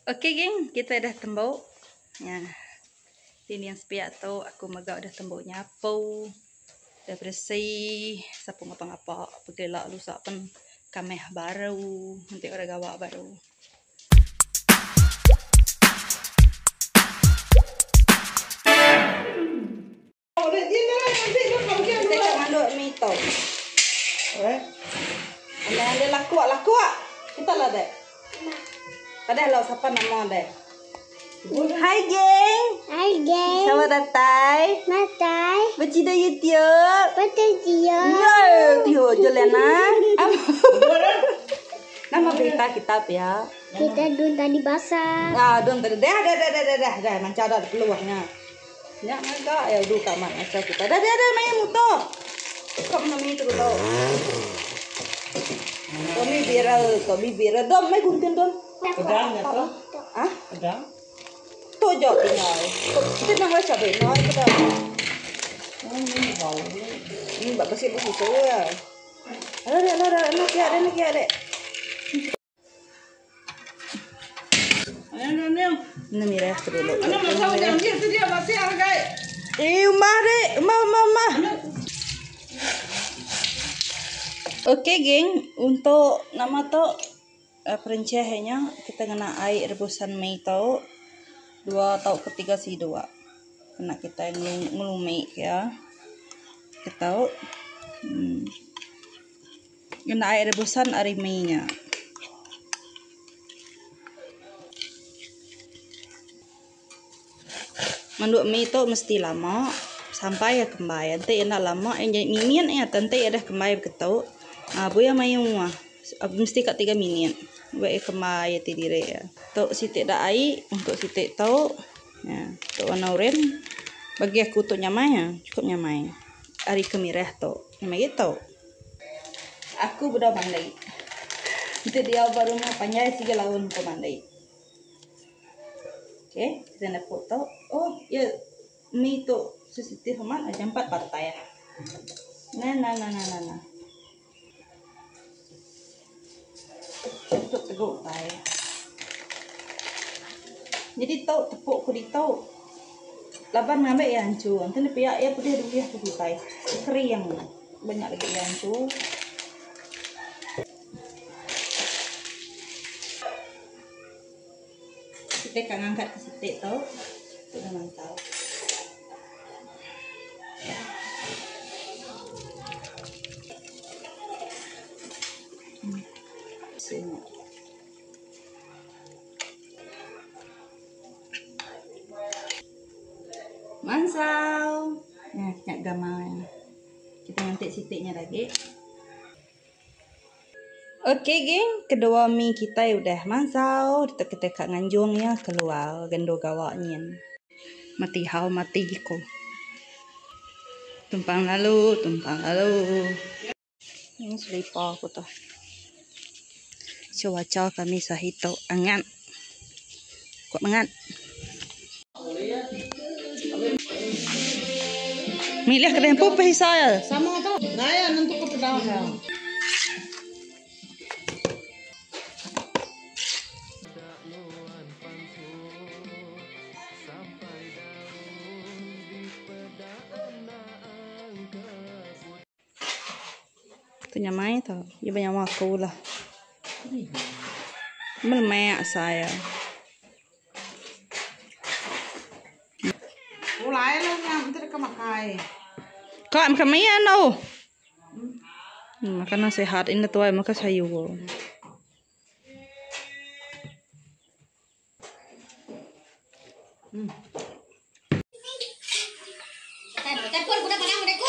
Okey geng, kita dah tembu. Ya. Dinding sepiak tu aku mega udah tembu nyapu. Dah beresi, sapu ngapa-ngapa pegila lusa pen kameh baru enti orang gawa baru. Kita ka manduk mi tu. Anda anda laku laku. Kita lah dek. Padah lo sapa nama dek. Hai geng. Hai geng. Selamat datai. Datai. Bercida YouTube. Bercida. Ya, tiho Juliana. Nama berita kita pia. Kita dun tadi basah. Ah, dun tadi dah dah dah dah dah dah manca dah peluangnya. Nya ngaga ya udu ka amat ngacha kita. Dah dah dah main muto. Kau mana mi tu tu. Tommy viral, Tommy viral. Dom mai gunting dom. Pedang ya tu? Ah? Pedang? Tu jo tinggal. Kita nak baca be no kita. Oh, ni bau. Ni bak bersih bersih ya. Ada ada ada nak ya ada nak ya ada. Ini mirah dulu. Eh, umah dek, umah, umah, umah. Okey, geng, untuk nama tu perencahnya kita kena air rebusan mi tu 2 atau ke 3 si 2. Kena kita ngelumi ya. Kita Kena air rebusan ari mi nya. Manduk mi tu mesti lama sampai ya kembai. Enti enda lama ya jadi mimit ya enti ya dah kembai beketu. Ah buya mayuh ah mesti ka 3 minit buya kembai ti diri ya. Tu siti da ai untuk siti tu. Ya, tu warna oren. Bagi aku tu nyamai ya, cukup nyamai. Ari ke mirah tu. Nyamai gitu. Aku bedau mandi. Enti diau ba rumah panjai sigi laun ku mandi. Okey, kita nepuk tu. Oh, ya mi tu sensitif amat jampat patah. Nah nah nah nah nah. nah. Untuk teguk tai. Jadi tu tepuk ku ditu. Laban ngambil iya hancur. Enti ne piak iya pedih dulih ku kitai. Kering. Banyak lagi iya hancur. Kita akan ngangkat ke sitik tu. Tu dah mantau. Sini. Mansau. Nah, nyak gamal. Kita ngantik sitiknya lagi. Okey geng, kedua mi kitai udah mansau, ditu kitai ka nganjung iya keluar gendu gawa nyin. Mati hau mati ko. Tumpang lalu, tumpang lalu. Ini selipar aku tu. Cuaca kami sahi tu angat. Kuat bangat. Milih ke dempu pehisa ya. Sama tu. Naya nentu ke pedang. Tu nyamai tu. Iya banyak aku lah. Melemek saya. Ulai lah yang nanti dekat makai. Kak makan mie no. Makanan sehat ini tuai makan sayur. Telepon ku dah padang dek ku.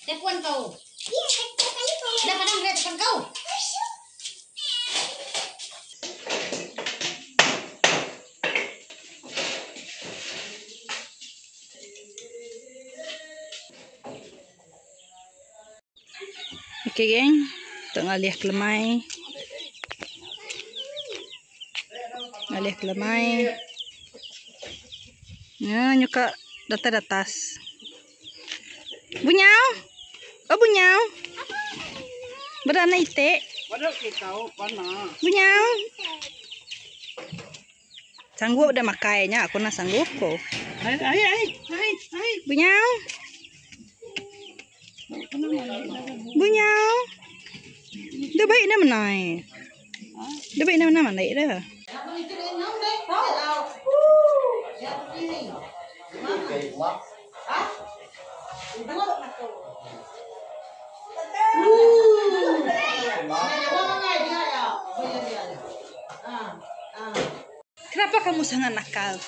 Telepon kau. Dah padang dek telepon kau. Okey geng, tok ngalih kelemai. Ngalih kelemai. Ya, nyuka datai datas. Bunyau. Oh bunyau. Beda anak itik. Bunyau. Sanggup dah makai nya aku nah sanggup ko. Bunyau. Bunyau. Dah baik dah menai. Dah baik dah menai mandai dah. Kenapa kamu sangat nakal?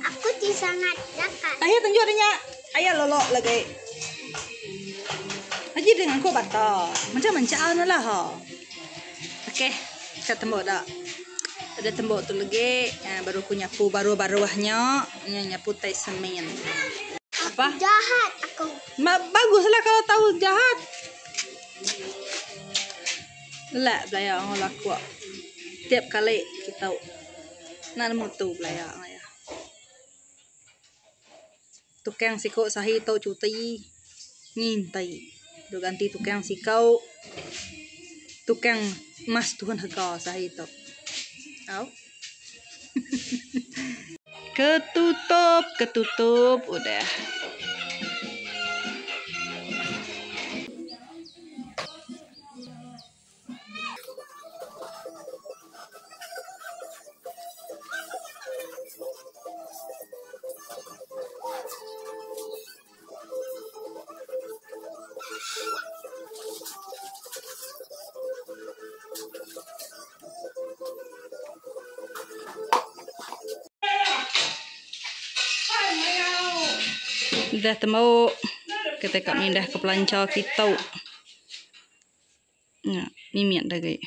Aku ti sangat nakal. Ayah tunjuk dia nya. Ayah lolok lagi. Aji dia ngangkuk bata. Macam mencaan lah ha. Okey, kita tembok dak. Ada tembok tu lagi, eh, baru ku nyapu baru-baruhnya, nya nyapu tai semen. Apa? Jahat aku. Ma baguslah kalau tahu jahat. Lelak belaya ngau lakuk. Tiap kali kita nak nemu tu belaya ngaya. Tukang siku sahi tau cuti ngintai. Duk ganti tukang sikau tukang mas Tuhan hega sahi tu. Au. Ketutup, ketutup udah. Udah temu kita ka mindah ke pelanca kitu. Nya mimit da agi.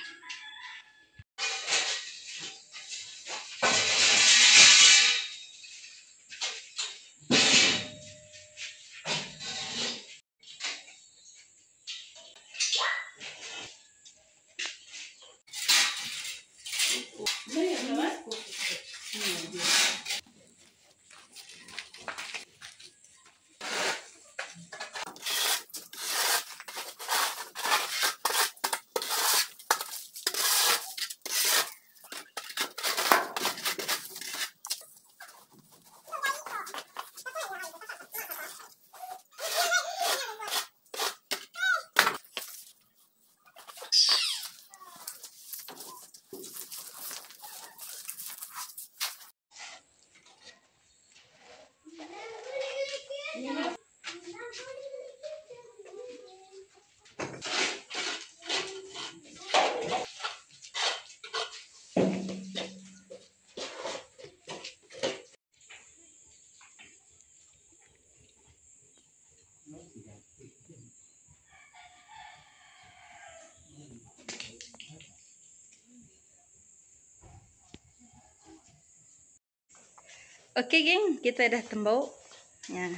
Okey geng, kita dah tembok. Ya.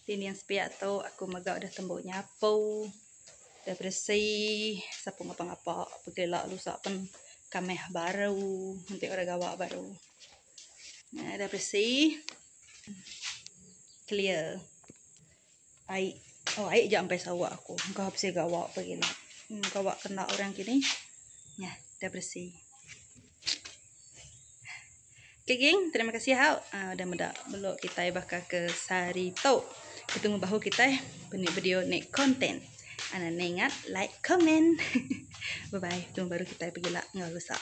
Dinding sepiak tu aku mega udah tembok nyapu. Dah bersih, sapu ngapa-ngapa pegela lusa pen kameh baru, enti orang gawa baru. Ya, dah bersih. Clear. Ai, oh ai ja ampai sawak aku. Engka bisi gawa pegila. Gawa kena orang kini. Ya, dah bersih. Okay geng, terima kasih hau. Uh, udah meda belok kitai baka ke sehari tu. Ketemu bahu kitai penik video nek konten. Ana ingat like, comment. Bye bye. Ketemu baru kitai pegila ngau lusa.